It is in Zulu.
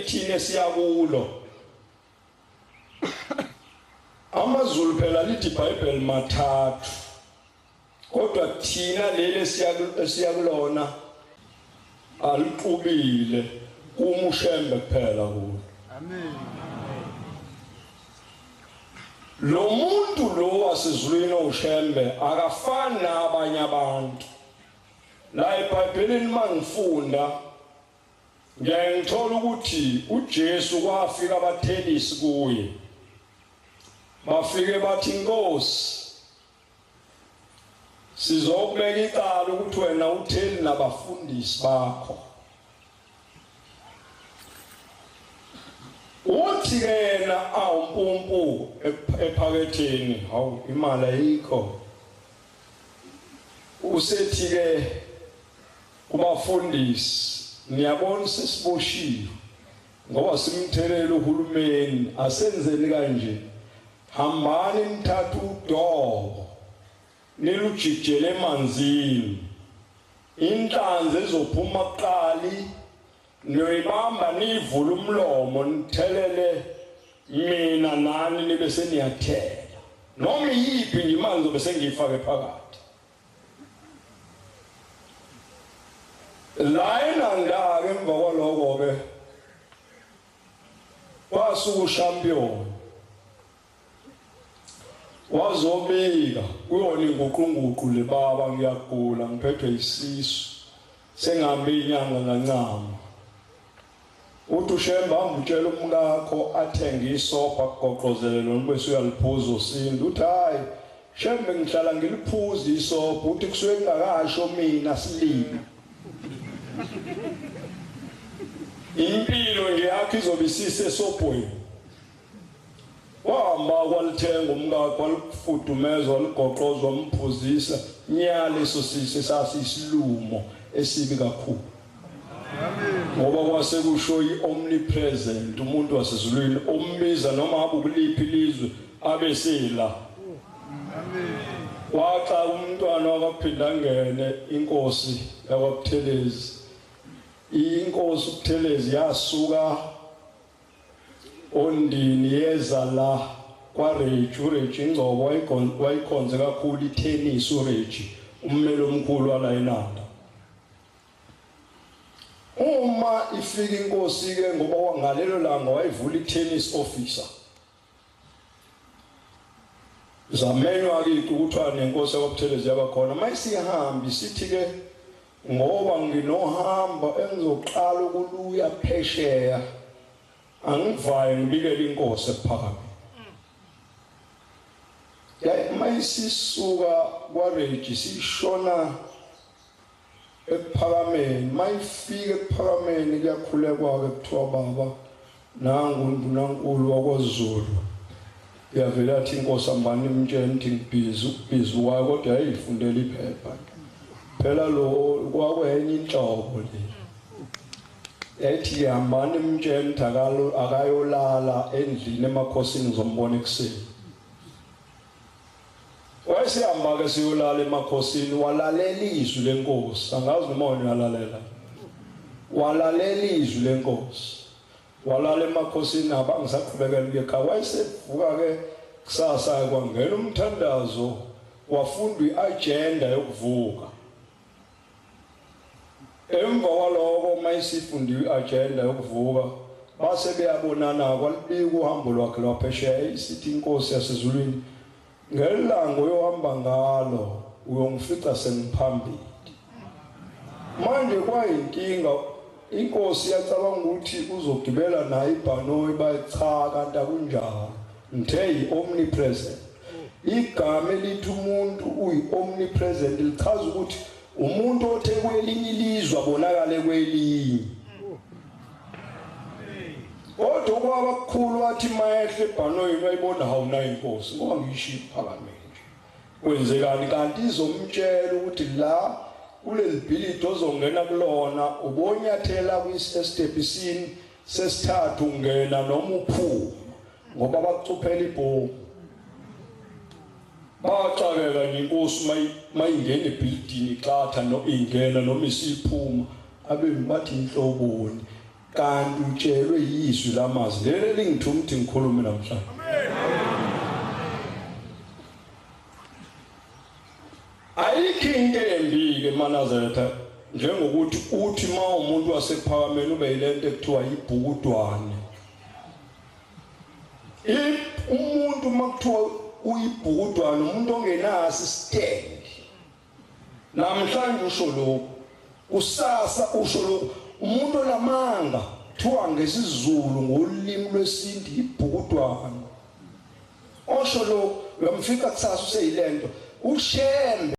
Leli thina esiyakulo amazulu phela lithi iBhayibheli mathathu, kodwa thina leli esiyakulona alixubile, kumushembe kuphela kulo. Amen. Lo muntu lo wasezulwini oshembe akafani nabanye abantu. La eBhayibhelini mangifunda ngiyaye ngithola ukuthi uJesu kwafika abathelisi kuye, bafike bathi, "Inkosi, sizokubeka icala ukuthi wena utheli nabafundisi bakho." Uthi ke yena, awumpumpu ephaketheni, hawu, imali ayikho. Usethi ke kubafundisi, "Niyabona, sesiboshiwe ngoba simthelela uhulumeni. Asenzeni kanje, hambani nithathe udobo nilujijele emanzini, inhlanzi ezophuma kuqali niyoyibamba, niyivule umlomo, nithelele mina nani, nibe seniyathela noma iyiphi nje imali ngizobe sengiyifake phakathi." La enanda-ke emva kwaloko-ke kwasuka ushampion wazobika kuyona inguqunguqu le, "Baba, ngiyagula, ngiphethwe isisu, sengihambe inyanga ngancama." Uthi uShembe, "Hamba utshela umkakho athenge isobho, akugoqozele lona, bese uyaliphuza usinda." Uthi, "Hayi Shembe, ngihlala ngiliphuza isobho." Uthi, "Kusuke kungakasho mina silima, impilo nje yakho izobe isisesobhweni." Wahamba kwalithenga umkakho, walifudumeza, waligoqoza, wamphuzisa. Nyaleso sise sasisilumo esibi kakhulu, ngoba kwase kusho i-omnipresent, umuntu wasezulwini ombiza noma abe kuliphi ilizwe abe sela. Waxa umntwana wakaphinda ngene inkosi yakwaButhelezi. Inkosi uButhelezi yasuka Ondini yeza la kwaReji. UReji Ingcobo wayikhonze kakhulu itennis. uReji ummeli omkhulu wala eNanda. Uma ifika inkosi ke, ngoba ngalelo langa wayivula i-tennis officer, zamenywa ke ukuthiwa nenkosi yakwaButhelezi yabakhona. Mayisihamba sithi ke, "Ngoba nginohamba engizoqala ukuluya phesheya, angivaye ngibikele inkosi ephakame." Yayi mayisisuka kwaReji sishona Ekuphakameni. Mayifika Ekuphakameni kuyakhulekwa ke, kuthiwa, "Baba, nangu undunankulu wakwaZulu." Yavela athi inkosi, "Ambani imtshela ukuthi ngibhizi." Ukubhizi kwayo kodwa yayifundela iphepha phela, lo kwakwenye inhlobo le. Yayithi, "Hambani imtshela ukuthi akayolala endlini emakhosini, ngizombona ekuseni." Wayesihamba ke siyolala emakhosini, walalela izwi lenkosi. Angazi noma wena uyalalela. Walalela izwi lenkosi, walala emakhosini, abangisaqhubekela ukuya ekhaya. Wayesevuka ke kusasa, kwangena umthandazo, wafunda i-agenda yokuvuka. Emva kwaloko mayisifundiwe i-agenda yokuvuka, base beyabonana, kwalibika uhambo lwakhe lwaphesheya. Isithi inkosi yasezulwini, "Ngelanga uyohamba ngalo uyongifica sengiphambili." Manje kwayinkinga, inkosi yacabanga ukuthi uzogibela naye ibhanoyi. Bacha, kanti akunjalo. Ngithe yi-omnipresent. Igama elithi umuntu uyi-omnipresent lichaza ukuthi umuntu othe kwelinye ilizwe abonakale kwelinye. Kodwa kwaba kukhulu, wathi mayehle ebhanoyini wayibona, "Hawu, nayo inkosi, ngoba ngiyishiya Ephakameni nje, kwenzekani?" Kanti izomtshela ukuthi la kuleli bhilidi ozongena kulona ubonyathela kwisestebhisini sesithathu ungena noma uphuma, ngoba bakucuphela ibhomu. Baxakeka nje, inkosi mayingena ebhilidini ixatha no ingena noma isiphuma, abemi bathi, "Inhloboni?" Kanti utshelwe yizwi lamazwi leli lingithuma ukuthi ngikhulume namhlanje. Ayikho into embi-ke emaNazaretha njengokuthi uthi uma umuntu wasekuphakameni ube yilento ekuthiwa yibhukudwane. Umuntu uma kuthiwa uyibhukudwane umuntu ongenaso isitendi. Namhlanje usho lokhu, kusasa usho lokhu. Umuntu onamanga kuthiwa ngesiZulu ngolimi lwesintu ibhukudwane. Osho lokhu uyamfica kusasa useyilento uShembe.